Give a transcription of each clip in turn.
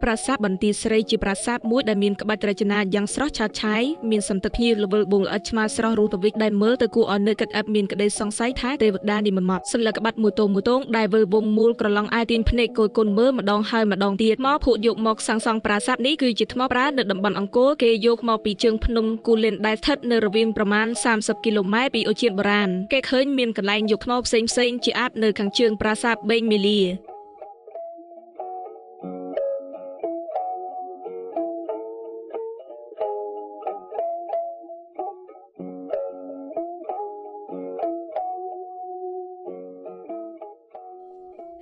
ប្រាសាទបន្ទាយស្រីជាប្រាសាទមួយដែលមានក្បាច់រចនាយ៉ាងស្រស់ឆើតឆាយមានសន្តិភាពល្វិលបួងល្អិតឆ្មាស្រស់រូបវិចដែលមើលទៅគួរឲ្យនឹកគិតអឹបមានក្តីសង្ស័យថាទេវតានិមន្តមកសន្លឹកក្បាត់មួយទងមួយទងដែលវិលវង់មូលក្រឡងឯទាញភ្នែកគយគន់មើលម្ដងហើយម្ដងទៀតមកភក់យកមកសាងសង់ប្រាសាទនេះគឺជាថ្មប្រើនៅតំបន់អង្គរគេយកមកពីជើងភ្នំគូលែនដែលស្ថិតនៅរវាងប្រមាណ30គីឡូម៉ែត្រពីឧទ្យានបុរាណគេឃើញមានកន្លែងយកថ្មផ្សេងៗជាអាតនៅខាងជើងប្រាសាទបេងមាលា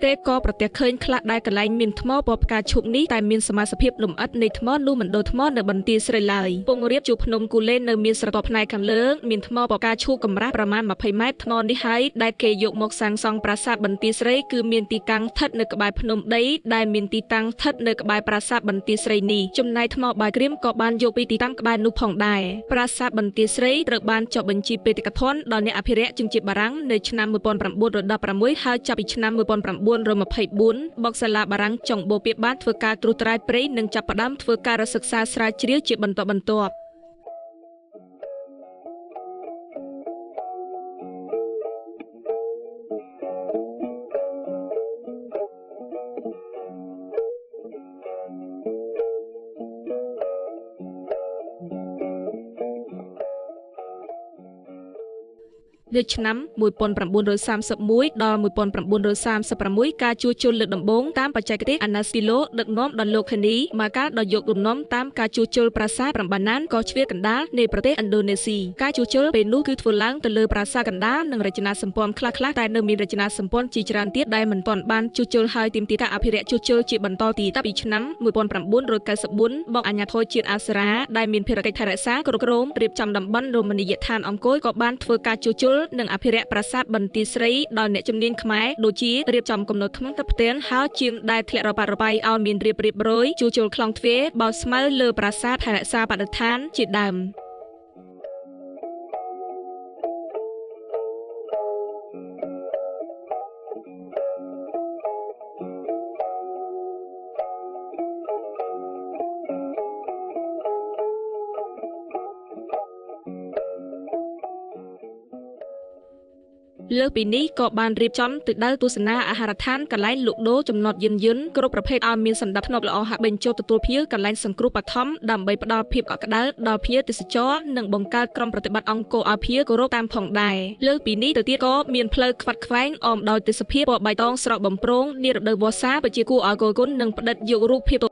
ទេក៏ប្រទះឃើញខ្លះដែលកន្លែងមានថ្មពណ៌ផ្កាឈូកនេះតែមានសមាសភាពលំអិតនៃថ្មនោះមិនដូចថ្មនៅបន្ទាយស្រីឡើយពងរៀបជួភ្នំគូលែននៅមានស្រទាប់ផ្នែកខាងលើមានថ្មពណ៌ផ្កាឈូកកម្រាស់ប្រមាណ20ម៉ែត្រថ្មនេះហើយដែលគេយកមកសាងសង់ប្រាសាទបន្ទាយស្រីគឺមានទីតាំងស្ថិតនៅក្បែរភ្នំដីដែលមានទីតាំងស្ថិតនៅក្បែរប្រាសាទបន្ទាយស្រីនេះចំណែកថ្មបាយក្រៀមក៏បានយកពីទីតាំងក្បែរនោះផងដែរប្រាសាទបន្ទាយស្រីត្រូវបានចុះបញ្ជីបេតិកភណ្ឌដល់អ្នកអភិរក្សជនជាតិបារាំងនៅឆ្នាំ1916ហើយចាប់ពីឆ្នាំ1924បុកសាលាបារាំងចុងបូព៌ាបានធ្វើការត្រួសត្រាយព្រៃនិងចាប់ផ្ដើមធ្វើការសិក្សាស្រាវជ្រាវជាបន្តបន្ទាប់នៅឆ្នាំ1931ដល់1936ការជួសជុលលើកដំបូងតាមបច្ចេកទេសអាណាស្ទីឡូដឹកនាំដល់លោកខេនីមកកាលដល់យកលំនាំតាមការជួសជុលប្រាសាទប្រាំណានក៏ជ្រៀតកណ្ដាលនៃប្រទេសឥណ្ឌូនេស៊ីការជួសជុលពេលនោះគឺធ្វើឡើងទៅលើប្រាសាទកណ្ដាលនិងរចនាសម្ព័ន្ធខ្លះៗតែនៅមានរចនាសម្ព័ន្ធជាច្រើនទៀតដែលមិនទាន់បានជួសជុលហើយទាមទារការអភិរក្សជួសជុលជាបន្តទៀតតាំងពីឆ្នាំ1994បកអាជ្ញាធរជាតិអាសារ៉ាដែលមានភារកិច្ចថែរក្សាគ្រប់គ្រងរៀបចំតំបន់រមណីយដ្ឋានអង្គរក៏បានធ្វើការជួសជុលនិងអភិរក្សប្រាសាទបន្ទាយស្រីដល់អ្នកជំនាញខ្មែរដូចជារៀបចំកំណត់ថ្មទៅផ្ទាំងហើយជាងដែលធ្លាក់របាត់របាយឲ្យមានរៀបរៀបរយជួសជុលខ្លងទ្វារបោះស្មៅលើប្រាសាទថែរក្សាបរិស្ថានជាដើមលើសពីនេះក៏បានរៀបចំទិសដៅទស្សនាអាហារដ្ឋានកន្លែងលក់ដូរចំណតយានយន្តគ្រប់ប្រភេទឲ្យមានសណ្ដាប់ធ្នាប់ល្អហាក់បញ្ចូលទទួលភ្ញៀវកន្លែងសង្គ្រោះបឋមដើម្បីផ្ដល់ភាពកក់ក្ដៅដល់ភ្ញៀវទេសចរនិងបង្កើតក្រុមប្រតិបត្តិអង្គរឲ្យភ្ញៀវគោរពតាមផងដែរលើសពីនេះទៅទៀតក៏មានផ្លូវខ្វាត់ខ្វែងអមដោយទេសភាពពណ៌បៃតងស្រស់បំព្រងនារដូវវស្សាប្រជាគួរឲ្យគយគន់និងផ្ដិតយករូបភាព